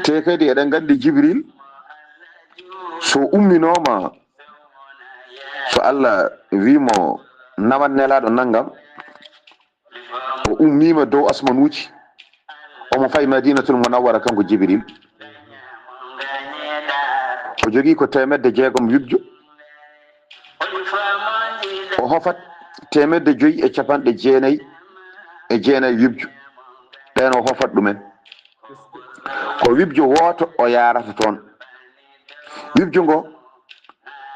Te kadi eɗen nganndi Jibril, so umminooma, so Allah wii mo, nawat nelaaɗo nanngam, o ummiima dow asmanuuji, omo fayi Madinatul Munawwara, kanko Jibril. O jogii ko teemedde jeegom wibjo, o hofat teemedde joyi e capanɗe jeenayi e jeenayi wibjo. Ɓeen o hofat ɗumen. Ko wibjo wooto o yaarata toon. Wibjo ngo,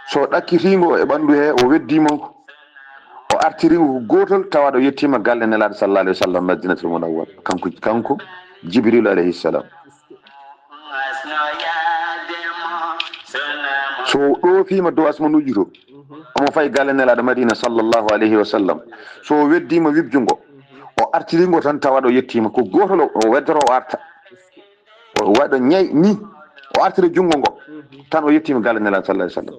so ɗakkitiingo e ɓanndu he, o weddiima ngo, o artiriingo ko gootol, tawa ɗo yettiima galle Nelaaɗo sallallahu alayhi wa sallam, Madinatul Munawwara, kanko, kanko Jibrilu alayhi salam. So ɗoofiima dow asmanuuji to, omo fayi galle Nelaaɗo Madina sallallahu alayhi wa sallam. So weddiima wibjo ngo, o artiriingo tan, tawa ɗo yettiima ko gootol, o weddoro, o arta. O waɗa ñayi ni, o artira junngo ngo, tan o yettiima galle Nelaaɗo sallallahu alayhi wa sallam.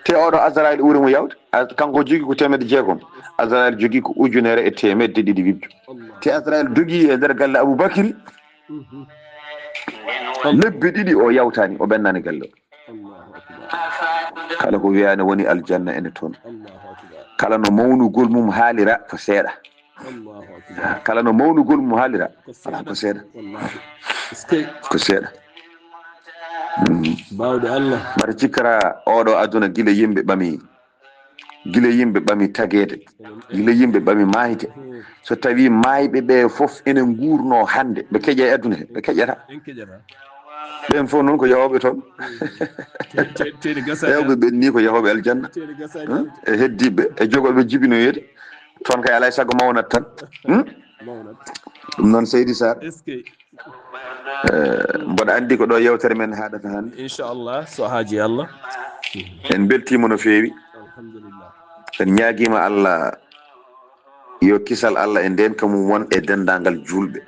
Te oɗo Azrail ɓuri mo yaawde, a-, kanko jogii ko teemedde jeegom, Azrail jogii ko ujunere e teemedde ɗiɗi wibjo. Te Azrail dogii e nder galle Abubakri, lebbi ɗiɗi o yawtaani, o ɓennaani galle o. Kala ko wiyaani woni aljanna ene toon. Kala no mawnugol mum haalira ko seeɗa. Kala no mawnugol mum haalira, alaa ko seeɗa. Ko seeɗa. Baawɗo Allah. Mbaɗa cikkara oɗo aduna gila yimɓe ɓami, gila yimɓe ɓami tageede, gila yimɓe ɓami maayde. So tawi maayɓe ɓe fof ene nguurno hannde, ɓe keƴa e aduna he, ɓe keƴata. Ɓen fof noon ko yahooɓe toon. Hewɓe ɓen ni ko yahooɓe aljanna. Hmm? E heddiiɓe, e jogooɓe jibinoyeede. Toon kay alaa e sago mawnat tan. Hmm? Ɗum noon Seydi Sarr. Eh, mboɗo anndi ko ɗo yewtere men haɗata hannde. Inchallah, so haaji Allah. En mbeltiima no feewi. Alhamdulillah. En ñaagiima Allah yo kisal Allah e ndeenka mum won e denndaangal juulɓe.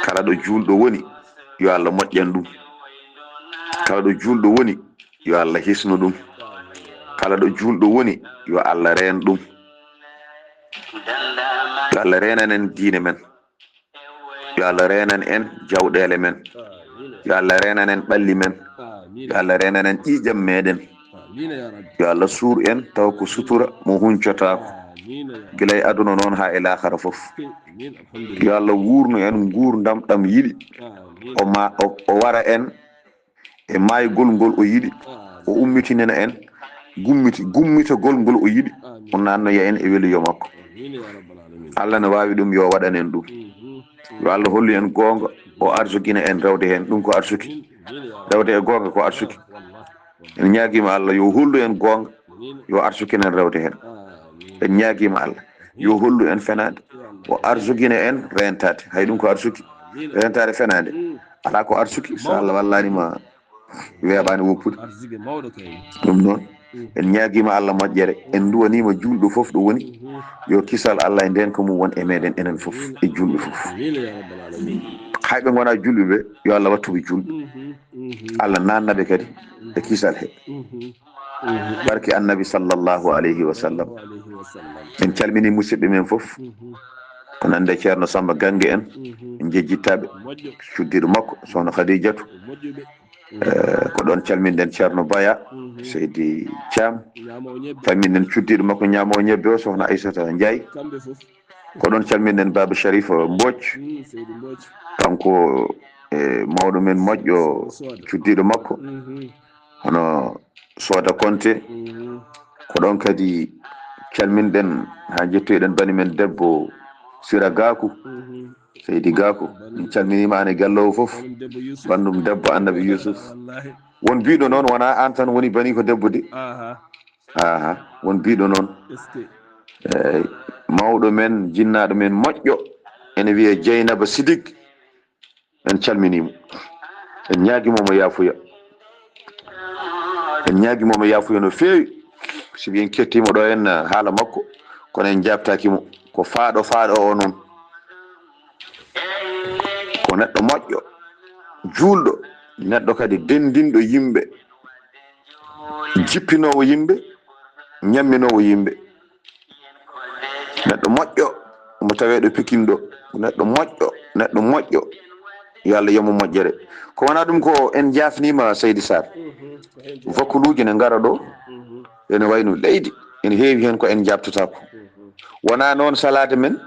Kala ɗo juulɗo woni, yo Allah moƴƴan ɗum. Kala ɗo juulɗo woni, yo Allah hisnu ɗum. Kala ɗo juulɗo woni, yo Allah reen ɗum. Yo Allah reenan en diine men. Yo Allah reenan en jawɗeele men. Yo Allah reenan en ɓalli men. Yo Allah reenan en ƴiiƴam meɗen. Yo Allah suur en taw ko sutura mo huncotaako. Gila e aduna noon haa e laakara fof. Yo Allah wuurnu en nguurndam ɗam yiɗi. O ma-, o, o wara en e maaygol ngol o yiɗi. O ummitinina en gummiti-, gummitagol ngol o yiɗi. O naannoya en e weliyo makko. Allah no waawi ɗum, yo waɗan en ɗum. Yo Allah hollu en goonga, o arsukina en rewde heen. Ɗum ko arsuki. Rewde e goonga ko arsuki. En ñaagiima Allah yo hollu en goonga, yo arsukinen rewde heen. En ñaagiima Allah yo hollu en fenaande, o arsukina en reentaade. Hay ɗum ko arsuki. Reentaade fenaande alaa ko arsuki, so Allah wallaani ma weeɓaani woppude. Ɗum noon, en ñaagiima Allah moƴƴere, en nduwaniima juulɗo fof ɗo woni, yo kisal Allah e ndeenka mum won e meɗen enen fof, e juulɓe fof. Hay ɓe ngonaa juulɓe ɓe, yo Allah wattu ɓe juulɓe. Allah naanna ɓe kadi e kisal he. Barke Annabi sallallahu alayhi wa sallam. En calmini musidɓe men fof. Ko nande Ceerno Samba Gange en, en jejjittaɓe. Cuddiɗo makko, Sohna Khadijatu. Eh, ko ɗon calminɗen Ceerno Baya, Seydi Thiam. Calminɗen cuddiɗo makko ñaamo ñebbe o, Sohna Aissata Ndiaye. Ko ɗon calminɗen Baba Sharif Mbodj. Kanko e mawɗo men moƴƴo, cuddiɗo makko. Hono Soda Konte. Ko ɗon kadi calminɗen haa njettoyɗen bani men debbo Sira Gaku. Seydi Gaku, min calminiima aan e galle o fof. Banndum debbo Annabi Yusuf. Won biiɗo noon, wonaa aan tan woni bani ko debbo de. Aha, won biiɗo noon. Eey, mawɗo men, jinnaaɗo men moƴƴo, ene wiyee Jeynaba Sidik. En calminii mo. En ñaagii mo, mo yaafuya. En ñaagii mo, mo yaafuya no feewi. Sibi en kettiima ɗo en, eh, haala makko, kono en jaabtaaki mo. Ko faaɗo, faaɗo o noon. Ko neɗɗo moƴƴo, juulɗo, neɗɗo kadi denndinɗo yimɓe, jippinoowo yimɓe, ñamminoowo yimɓe. Neɗɗo moƴƴo, mo taweeɗo Pikin ɗo. Neɗɗo moƴƴo, neɗɗo moƴƴo. Yo Allah yoɓ mo moƴƴere. Ko wonaa ɗum ko en jaafniima, Seydi Sarr. Vakkuluuji ne ngara ɗo, ene wayno leydi, ene heewi heen ko en jaabtataako. Wonaa noon salaade men,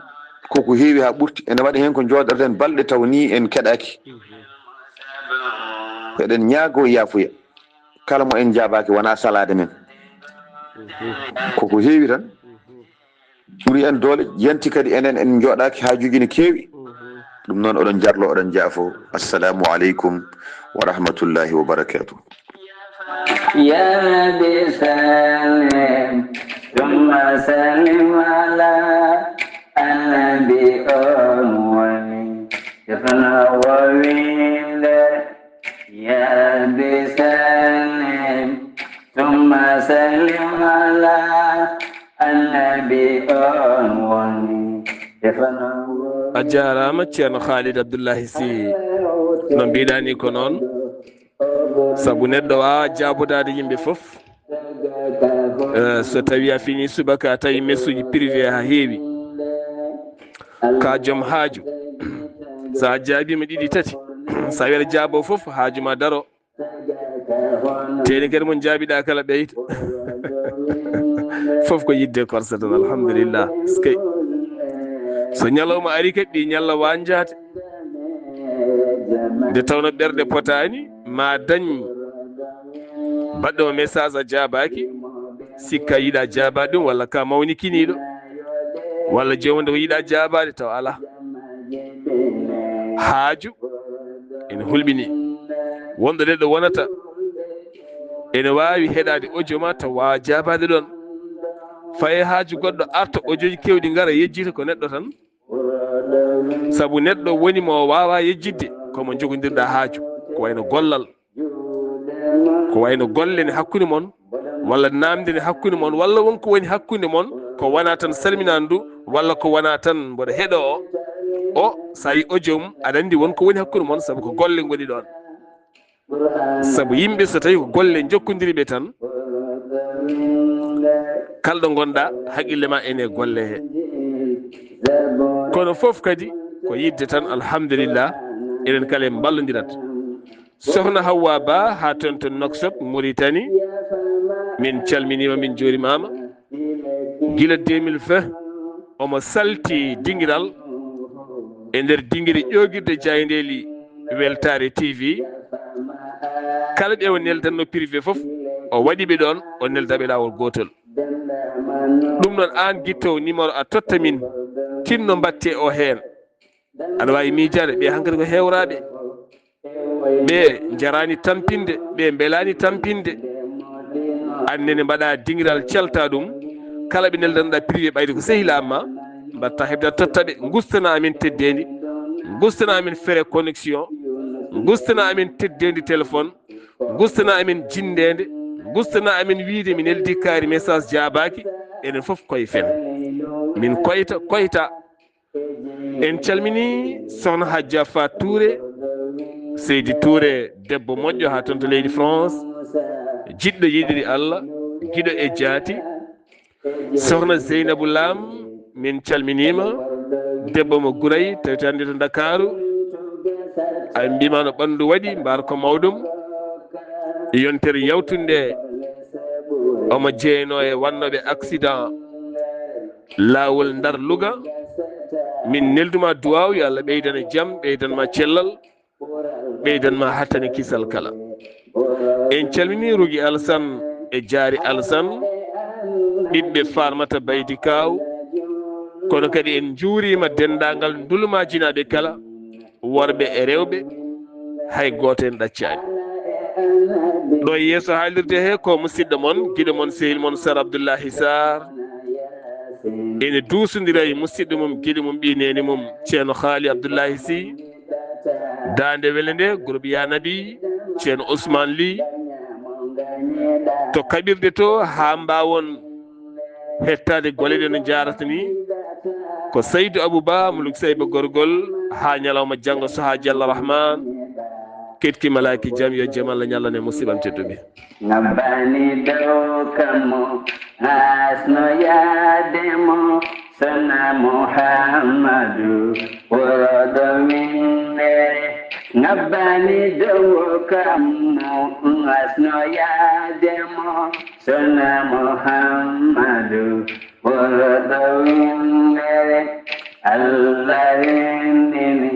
koko heewi haa ɓurti. Ene waɗi heen ko njooɗoɗen balɗe taw nii en keɗaaki. Eɗen ñaagoo yaafuya. Kala mo en njaabaaki wonaa salaade men. Koko heewi tan. Ɓuri en doole, yanti kadi enen en njooɗaaki haajuuji ne keewi. Ɗum noon oɗon njarlo, oɗon njaafo. Assalamu aleykum wa rahmatullahi wa barakatuh. Ya Rabbi sallim, thumma sallim ala annabi on woni tefno wowinde. Ya Rabbi sallim, thumma sallim ala annabi on woni tefno wowinde. A jaaraama, Ceerno Khalid Abdullahi Sy. No mbiɗaa ni ko noon. Sabu neɗɗo waawaa jaabodaade yimɓe fof. Eh, so tawii a finii subaka, a tawi message privé haa heewi. Ka joom haaju. So a jaabiima ɗiɗi, tati, so a wiyata jaabo fof, haaju ma daro. Teeni kadi mon jaabiɗaa kala ɓeyta. Fof ko yiɗde korsa tan, alhamdulillah. Eskey. So ñalawma ari kadi, ɗi ñalla wanjaade. Nde tawno ɓerɗe potaani Ma dañ baɗɗo mo message a jaabaaki, sikka yiɗa jaabaade ɗum, walla ka mawnikiniiɗo, walla joomum nde ko yiɗa jaabaade taw alaa. Haaju ene hulɓini. Wonɗo neɗɗo wonata ene waawi heɗaade audio ma taw waawa jaabaade ɗoon. Faye haaju goɗɗo arta, audio ji keewɗi ngara yejjita ko neɗɗo tan. Sabu neɗɗo woni mo waawaa yejjitde ko mo njogondirɗaa haaju, ko wayno gollal, ko wayno golle ne hakkunde mon, walla naamnde ne hakkunde mon, walla won ko woni hakkunde mon, ko wonaa tan salminaandu, walla ko wonaa tan mboɗo heɗoo o, o, so a yii audio mum, aɗa anndi won ko woni hakkunde mon, sabu ko golle ngoni ɗoon. Sabu yimɓe, so tawii ko golle njokkondiri ɓe tan, kala ɗo ngonɗaa, haqqille ma ene e golle he. Kono fof kadi ko yiɗde tan, alhamdulillah, eɗen kala en mballondirat. Sohna Hawwa Ba haa toon to Nouakchott, Mauritanie, min calminiima, min njuurimaama. Gila deux mille vingt, omo salti dingiral e nder dingiri ƴoogirde jaayndeeli Weltaare T V. Kala ɓe o neldanno privé fof, o waɗi ɓe ɗoon, o nelda ɓe laawol gootol. Ɗum noon, aan Gitto, numéro a totta min, tinno mbaɗte o heen. Aɗa waawi miijaade, ɓe hankadi ko heewraaɓe. Ɓe njaraani tampinde, ɓe mbelaani tampinde. Aan nene mbaɗa dingiral, calta ɗum. Kala ɓe neldanɗa privé, ɓayde ko sehilaa ma, mbaɗta heɓde a totta ɓe. Ngustana amin teddeendi, ngustana amin frais connexion, ngustana amin teddeendi téléphone, ngustana amin jinndeende, ngustana amin wiyde mi neldi kaari message jaabaaki. Enen fof koye fen. Min koyta, koyta. En calmini Sohna Hajja Fat Touré, Seydi Touré, debbo moƴƴo haa toon to leydi France, jiɗɗo yiɗiri Allah, giɗo e jaati. Sohna Zeynabu Lam, min calminiima, debbo mo Guray, tawti hannde to Ndakaaru. A mbiima no ɓanndu waɗi, mbaar ko mawɗum. Yontere yawtunde omo jeynoo e wannooɓe accident laawol Ndar Louga. Min nelduma duwaaw, yo Allah ɓeydana jam, ɓeydan ma cellal, ɓeydan ma hattane kisal kala. En calmini Rugi Alsan e Jaari Alsan, ɓiɓɓe Farmata Baydi Kaaw, kono kadi en njuuriima denndaangal ndulmaajinaaɓe kala, worɓe e rewɓe, hay gooto en ɗaccaani. Ɗo e yeeso haalirde he ko musidɗo mon, giɗo mon, sehil mon, Sar Abdoullahi Sarr. Ene duusondira e musidɗo mum, giɗo mum, ɓii neene mum, Ceerno Haali Abdoullahi Sy. Daande wele nde, groupe Ya Nabi, Ceerno Ousmane Ly. To kaɓirɗe to, haa mbaawon hettaade golle ɗe no njaarata ni. Ko Saydou Abou Ba, Muluk Sayba Gorgol, haa ñalawma janngo, sahaa Jalla Rahman. Keɗki malaaki jam, yo jam Allah ñallan e musiɓɓe am tedduɓe. Ngabbani dow kammu, asno yaade mo, Sona Muhammadu, wuro ɗo winde. Ngabbani dow kammu, asno yaade mo, Sona Muhammadu, wuro ɗo winde. Allah windini.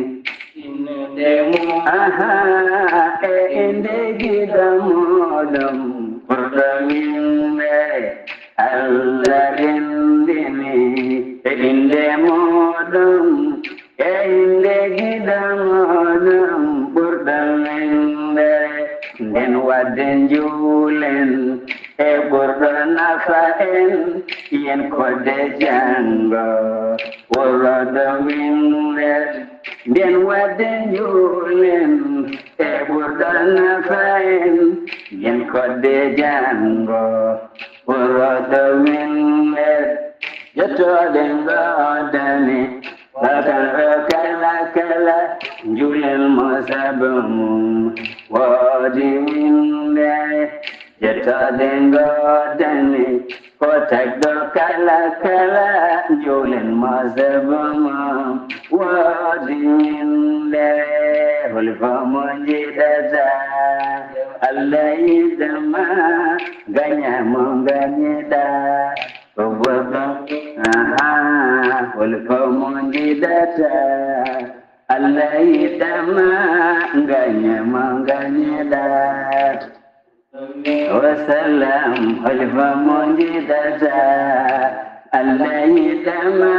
Aha, e inde giɗo muɗum, ɓurɗo winde. Allah windini e inde muɗum, e inde giɗo muɗum, ɓurɗo winde. Nden wadde njuulen e ɓurɗo nafa en, yen kodde janngo, wuro ɗo winde. Nden wadde njuulen e ɓurɗo nafa en, yen kodde janngo, wuro ɗo winde. Jottooɗe ngoodani, bakal o kala kala, njuulen mo sabu mum woodi winde. Jottooɗe ngoodani, ko tagɗo kala kala, njuulen mo sabu mum woodi winde. Holi fof mo njiɗata, Allah yiɗama, gaña mo gañiɗa. Ko goɗɗo, aha, holi fof mo njiɗata, Allah yiɗama, gañe mo gañeɗa. Wa sallam, holifa mo jiɗata. Allah yiɗama,